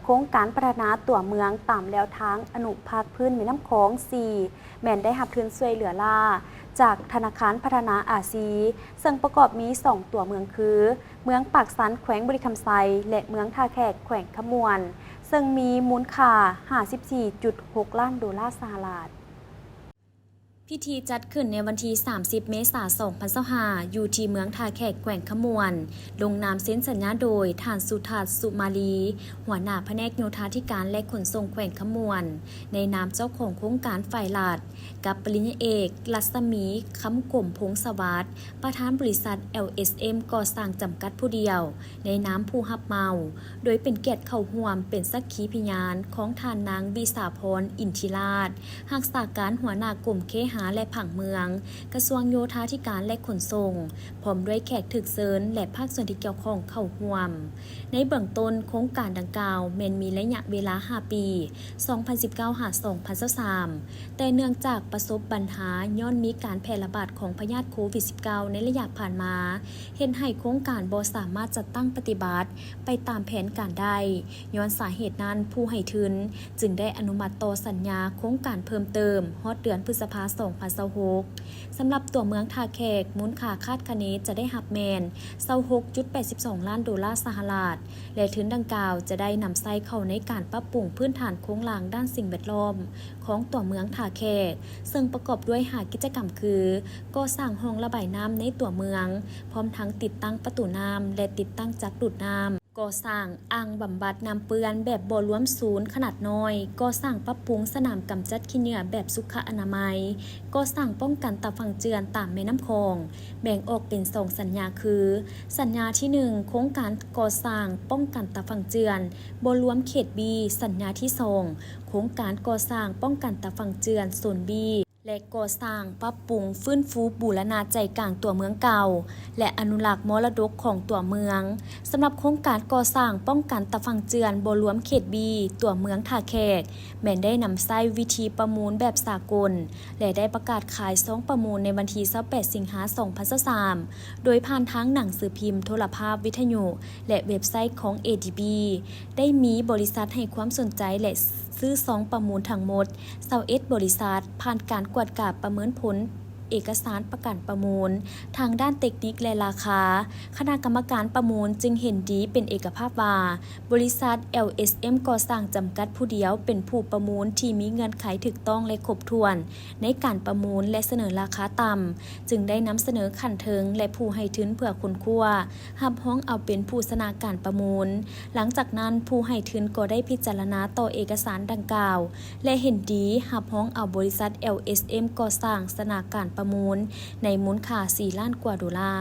ໂຄງການພັດທະນາຕົວເມືອງຕາມແນວທາງອະນຸພາກພື້ນແມ່ນ້ຳຂອງສີ່ ແມ່ນໄດ້ຮັບທຶນຊ່ວຍເຫຼືອລ້າຈາກທະນາຄານພັດທະນາອາຊີ ເຊິ່ງປະກອບມີສອງຕົວເມືອງຄື ເມືອງປາກຊັນ ແຂວງບໍລິຄຳໄຊ ແລະ ເມືອງທ່າແຂກ ແຂວງຄຳມ່ວນ ເຊິ່ງມີມູນຄ່າຫ້າສິບສີ່ຈຸດຫົກລ້ານໂດລາສະຫະລັດ. ພິທີຈັດຂຶ້ນໃນວັນທີສາມສິບ ເມສາ ສອງພັນຊາວຫ້າ ຢູ່ທີ່ເມືອງທ່າແຂກ ແຂວງຄຳມ່ວນ, ລົງນາມເຊັນສັນຍາໂດຍ ທ່ານ ສຸທັດ ສຸມາລີ ຫົວໜ້າພະແນກໂຍທາທິການ ແລະ ຂົນສົ່ງແຂວງຄຳມ່ວນ, ໃນນາມເຈົ້າຂອງໂຄງການຝ່າຍລັດ, ກັບປະລິນຍາເອກ ລັດສະໝີ ຄຳກົມ ພົງສະຫວັດ ປະທານບໍລິສັດ ແອລເອສເອັມ ກໍ່ສ້າງ ຈຳກັດຜູ້ດຽວ ໃນນາມຜູ້ຮັບເໝົາ, ໂດຍເປັນກຽດເຂົ້າຮ່ວມເປັນສັກຂີພະຍານຂອງທ່ານນາງ ວິສາພອນ ອິນທິລາດ ຮັກສາການຫົວໜ້າກົມເຄຫາ ແລະ ຜັງເມືອງ, ກະຊວງໂຍທາທິການ ແລະ ຂົນສົ່ງ, ພ້ອມດ້ວຍແຂກຖືກເຊີນ ແລະ ພາກສ່ວນທີ່ກ່ຽວຂ້ອງເຂົ້າຮ່ວມ. ໃນເບື້ອງຕົ້ນ, ໂຄງການດັ່ງກ່າວແມ່ນມີໄລຍະເວລາຫ້າປີ, ສອງພັນສິບເກົ້າ ຫາ ສອງພັນຊາວສາມ, ແຕ່ເນື່ອງຈາກປະສົບບັນຫາຍ້ອນມີການແຜ່ລະບາດຂອງພະຍາດໂຄວິດສິບເກົ້າ ໃນໄລຍະຜ່ານມາ, ເຮັດໃຫ້ໂຄງການບໍ່ສາມາດຈັດຕັ້ງປະຕິບັດໄປຕາມແຜນການໄດ້. ຍ້ອນສາເຫດນັ້ນ, ຜູ້ໃຫ້ທຶນຈຶ່ງໄດ້ອະນຸມັດຕໍ່ສັນຍາໂຄງການເພີ່ມເຕີມຮອດເດືອນພຶດສະພາ ສອງພັນຊາວຫົກ. ສຳລັບຕົວເມືອງທ່າແຂກ, ມູນຄ່າຄາດຄະເນຈະໄດ້ຮັບແມ່ນ ຊາວຫົກຈຸດແປດສິບສອງລ້ານໂດລາສະຫະລັດ ແລະ ທຶນດັ່ງກ່າວຈະໄດ້ນຳໃຊ້ເຂົ້າໃນການປັບປຸງພື້ນຖານໂຄງລ່າງດ້ານສິ່ງແວດລ້ອມຂອງຕົວເມືອງທ່າແຂກ, ເຊິ່ງປະກອບດ້ວຍຫ້າກິດຈະກຳຄື ກໍ່ສ້າງຮ່ອງລະບາຍນ້ຳໃນຕົວເມືອງ, ພ້ອມທັງຕິດຕັ້ງປະຕູນ້ຳ ແລະ ຕິດຕັ້ງຈັກດູດນ້ຳ, ກໍ່ສ້າງອ່າງບຳບັດນ້ຳເປື້ອນແບບບໍ່ລວມສູນຂະໜາດນ້ອຍ, ກໍ່ສ້າງປັບປຸງສະໜາມກຳຈັດຂີ້ເຫຍື້ອແບບສຸຂະອະນາໄມ, ກໍ່ສ້າງປ້ອງກັນຕາຝັ່ງເຈື່ອນຕາມແມ່ນ້ຳຂອງ. ແບ່ງອອກເປັນສອງສັນຍາຄື, ສັນຍາທີໜຶ່ງ ໂຄງການກໍ່ສ້າງປ້ອງກັນຕາຝັ່ງເຈື່ອນບໍ່ລວມເຂດ B, ສັນຍາທີສອງ ໂຄງການກໍ່ສ້າງປ້ອງກັນຕາຝັ່ງເຈື່ອນໂຊນ B ແລະ ກໍ່ສ້າງປັບປຸງຟື້ນຟູບູລະນະໃຈກາງຕົວເມືອງເກົ່າ ແລະ ອະນຸລັກມໍລະດົກຂອງຕົວເມືອງ. ສຳລັບໂຄງການກໍ່ສ້າງປ້ອງກັນຕາຝັ່ງເຈື່ອນບໍ່ລວມເຂດ B ຕົວເມືອງທ່າແຂກ ແມ່ນໄດ້ນຳໃຊ້ວິທີປະມູນແບບສາກົນ ແລະ ໄດ້ປະກາດຂາຍຊອງປະມູນໃນວັນທີຊາວແປດ ສິງຫາ ສອງພັນຊາວສາມ ໂດຍຜ່ານທາງໜັງສືພິມ, ໂທລະພາບ, ວິທະຍຸ ແລະ ເວັບໄຊຂອງ ເອດີບີ ໄດ້ມີບໍລິສັດໃຫ້ຄວາມສົນໃຈ ແລະ ຊື້ຊອງປະມູນທັງໝົດ ຊາວເອັດ ບໍລິສັດ. ຜ່ານການກວດກາປະເມີນຜົນເອກະສານປະກັນປະມູນທາງດ້ານເຕັກນິກ ແລະ ລາຄາ, ຄະນະກຳມະການປະມູນຈຶ່ງເຫັນດີເປັນເອກະພາບວ່າ ບໍລິສັດ ແອລເອສເອັມ ກໍ່ສ້າງ ຈຳກັດຜູ້ດຽວ ເປັນຜູ້ປະມູນທີ່ມີເງື່ອນໄຂຖືກຕ້ອງ ແລະ ຄົບຖ້ວນໃນການປະມູນ ແລະ ສະເໜີລາຄາຕ່ຳ, ຈຶ່ງໄດ້ນຳສະເໜີຂັ້ນເທິງ ແລະ ຜູ້ໃຫ້ທຶນເພື່ອຄົ້ນຄວ້າ ຮັບຮອງເອົາເປັນຜູ້ຊະນະການປະມູນ. ຫຼັງຈາກນັ້ນ, ຜູ້ໃຫ້ທຶນກໍໄດ້ພິຈາລະນາຕໍ່ເອກະສານດັ່ງກ່າວ ແລະ ເຫັນດີຮັບຮອງເອົາບໍລິສັດ ແອລເອສເອັມ ກໍ່ສ້າງ ຊະນະການປະມູນໃນມູນຄ່າສີ່ລ້ານກວ່າໂດລາ.